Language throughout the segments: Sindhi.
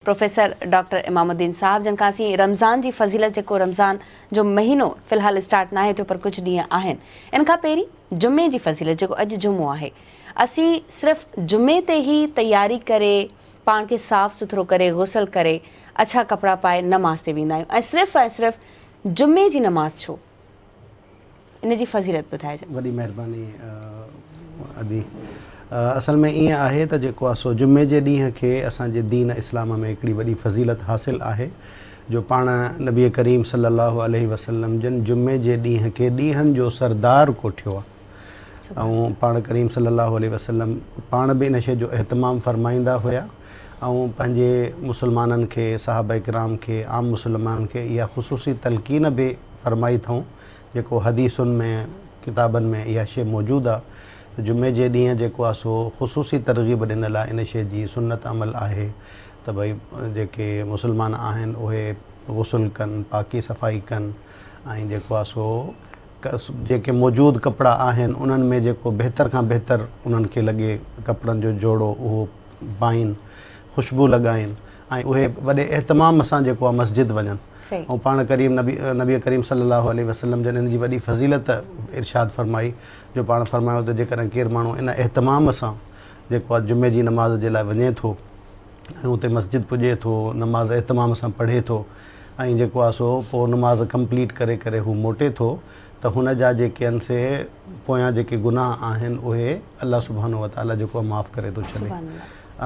پروفيسر ڊاڪٽر امام الدين صاحب جن کان اسين رمضان جي فضيلت جيڪو رمضان جو مهينو في الحال اسٽارٽ ناهي ٿيو پر ڪجهه ڏينهن آهن ان کان پهرين جمعي جي فضيلت جيڪو اڄ جمعو آهي اسين صرف جمعي تي ئي تياري ڪري پاڻ کي صاف سٿرو ڪري غسل ڪري اڇا ڪپڙا پائي نماز تي ويندا آهيون ۽ صرف ۽ صرف جمعي جي نماز ڇو؟ ان جي فضيلت ٻڌائجو. وڏي مهرباني ادي. اصل ۾ ائين آهي ته جيڪو آ سو جمعي جي ڏينهن کي اسان جي دين اسلام ۾ هڪڙي وڏي فضيلت حاصل آهي جو پاڻ نبي ڪريم صلي الله عليه وسلم جن جمعي جي ڏينهن کي ڏينهن جو سردار ڪوٺيو آ ۽ پاڻ ڪريم صلي الله عليه وسلم پاڻ به ان شيء جو اهتمام فرمائيندا هيا ۽ پنهنجي مسلمانن کي صحابه ڪرام کي عام مسلمانن کي اها خصوصي تلقين به فرمائي اٿئون جيڪو حديثن ۾ ڪتابن ۾ اها شيء موجود آ ته جمعي جي ڏينهن جيڪو آ سو خصوصي ترغيب ڏنل آ ان شيء جي سنت عمل آهي ته ڀئي جيڪي مسلمان آهن اهي غسل ڪن پاڪي صفائي ڪن ۽ جيڪو آ سو جيڪي موجود ڪپڙا آهن انهن ۾ جيڪو بهتر کان بهتر انهن کي لڳي ڪپڙن جو جوڙو اهو پائين خوشبو لڳائين ۽ اهي وڏي اهتمام سان جيڪو آ مسجد وڃن ۽ پاڻ ڪريم نبي نبي ڪريم صلي الله عليه وسلم جن ان جي وڏي فضيلت ارشاد فرمائي جو پاڻ فرمايو ته جيڪڏهن ڪير ماڻهو ان اهتمام سان جيڪو آ جمعي جي نماز جي لاء وڃي ٿو ۽ اتي مسجد پڄي ٿو نماز اهتمام سان پڙهي ٿو ۽ جيڪو آ سو پوء نماز ڪمپليٽ ڪري ڪري هو موٽي ٿو ته هن جا جيڪي آهن سي پويان جيڪي گناهه آهن اهي الله سبحانه وتعاليٰ جيڪو آ معاف ڪري ٿو ڇڏي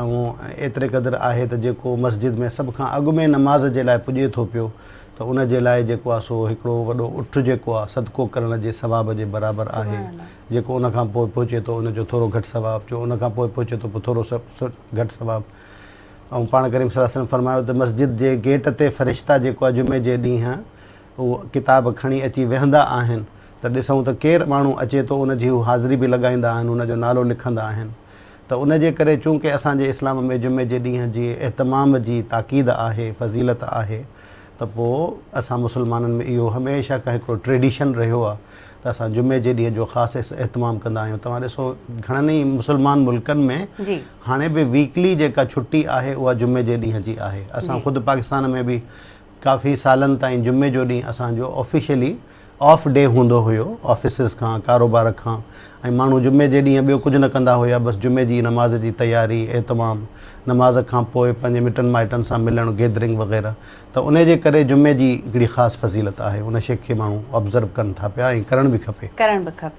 ۽ ايتري قدر آهي ته جيڪو مسجد ۾ سڀ کان اڳ ۾ نماز جي لاء پڄي ٿو پيو ته ان جي لاء جيڪو آ سو هڪڙو وڏو اٺ جيڪو آ صدقو ڪرڻ جي ثواب جي برابر آهي جيڪو ان کان پوء پهچي ٿو ان جو ٿورو گهٽ ثواب جو ان کان پوء پهچي ٿو پوء ٿورو گهٽ ثواب ۽ پاڻ ڪريم صلي الله عليه وسلم فرمايو ته مسجد جي گيٽ تي فرشتا جيڪو آ جمعي جي ڏينهن هو ڪتاب کڻي اچي ويهندا آهن ته ڏسون ته ڪير ماڻهو اچي ٿو ان جي هو حاضري به لڳائيندا آهن ان جو نالو لکندا آهن ته ان جي ڪري چونڪه اسان جي اسلام ۾ جمعي جي ڏينهن جي اهتمام جي تاڪيد آهي فضيلت آهي ته پوء اسان مسلمانن ۾ اهو هميشه کان هڪڙو ٽريڊيشن رهيو آهي ته اسان جمعي جي ڏينهن جو خاص اهتمام ڪندا آهيون توهان ڏسو گهڻن ئي مسلمان ملڪن ۾ هاڻي به ويڪلي جيڪا ڇٽي آهي اها جمعي جي ڏينهن جي آهي اسان خود پاڪستان ۾ به ڪافي سالن تائين جمعي جو ڏينهن اسان جو آفيشلي آف ڊي هوندو هيو آفيسز کان ڪاروبار کان ۽ ماڻهو جمعي جي ڏينهن ٻيو ڪجهه نه ڪندا هيا بس جمعي جي نماز جي تياري اهتمام نماز کان پوء پنهنجي مٽن مائٽن سان ملڻ گيدرنگ وغيره ته ان جي ڪري جمعي جي هڪڙي خاص فضيلت آهي ان شي کي ماڻهو آبزرو ڪن ٿا پيا ۽ ڪرڻ به کپي. ڪرڻ به کپي.